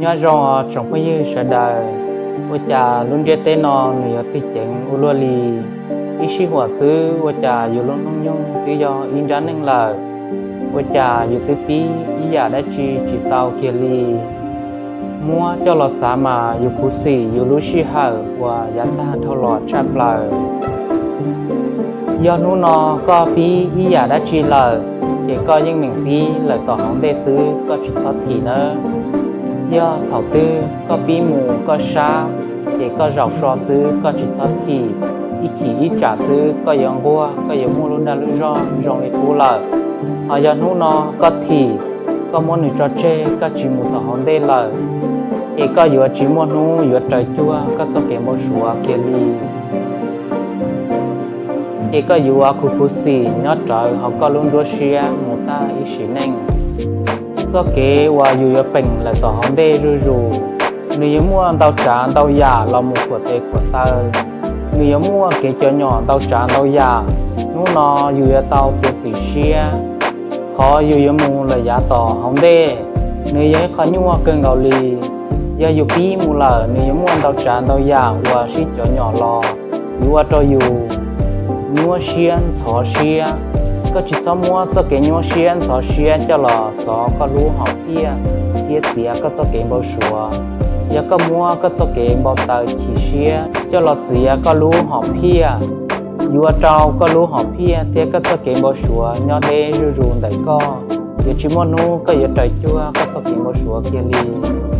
Nyob zoo tsoom phooj ywg sawv daws, ua cas lub ntiaj teb no nws yuav tig ceev ua luaj li? Ib sij huam xwb ua cas yus lub hnub nyoog twb yog ib nrab neej lawm. Ua cas yus twb pib ib yam dab tsi tsis tau kiag li? Muab coj los xav mas yus khuv xim yus lub sij hawm uas yav tag dhau los tshaj plaws. Yog hnub no koj pib ib yam dab tsi lawm, ces koj yeej meem pib lawm tom hauv ntej xwb, koj tsis txhob thim nawb. Yog thaum twg koj pib mus koj sab, ces koj zaum so xwb, koj tsis txhob thim. Ib chim ib tsam xwb koj yuav nquag, koj yuav muaj lub dag lub zog zoo li qub lawm. Ho yog hnub no koj thim, koj muab nws tso tseg, koj tsis mus tom hauv ntej lawm, ces koj yuav tsis muaj hnub yuav raws cuag koj txoj kev npau suav kiag li. Ces koj yuav khuv khuv xim nyob rawv hauv koj lub nruab siab mus tag ib sim neej. Txoj kev uas yus yuav peem lawm tom hauv ntej zuj zus, nws yuav muaj ntau tsav ntau yam los mus khuam tes khuam taw, nws yuav muaj kev cov nyom ntau tsav ntau yam. Hnub no yus yuav tau txiav txim siab, qhov yus yuav mus lawm yav tom hauv ntej, nws yog ib qho nyuaj kawg nkaus li. Yog yus pib mus lawm, nws yuav muaj ntau tsav ntau yam uas sib cov nyom los, yuav ua rau yus nyuaj siab ntxhov siab. Koj tsis txhob muab txoj kev nyuaj siab ntxhov siab coj los txov koj lub hom phiaj thiab txiav koj txoj kev npau suav. Yog koj muab koj txoj kev npau taws chim siab coj los txiav koj lub hom phiaj, yuav ua rau koj lub hom phiaj thiab koj txoj kev npau suav nyob deb zuj zus ntawm koj, yuav tsis muaj hnub koj yuav raws cuag koj txoj kev npau suav kiag li.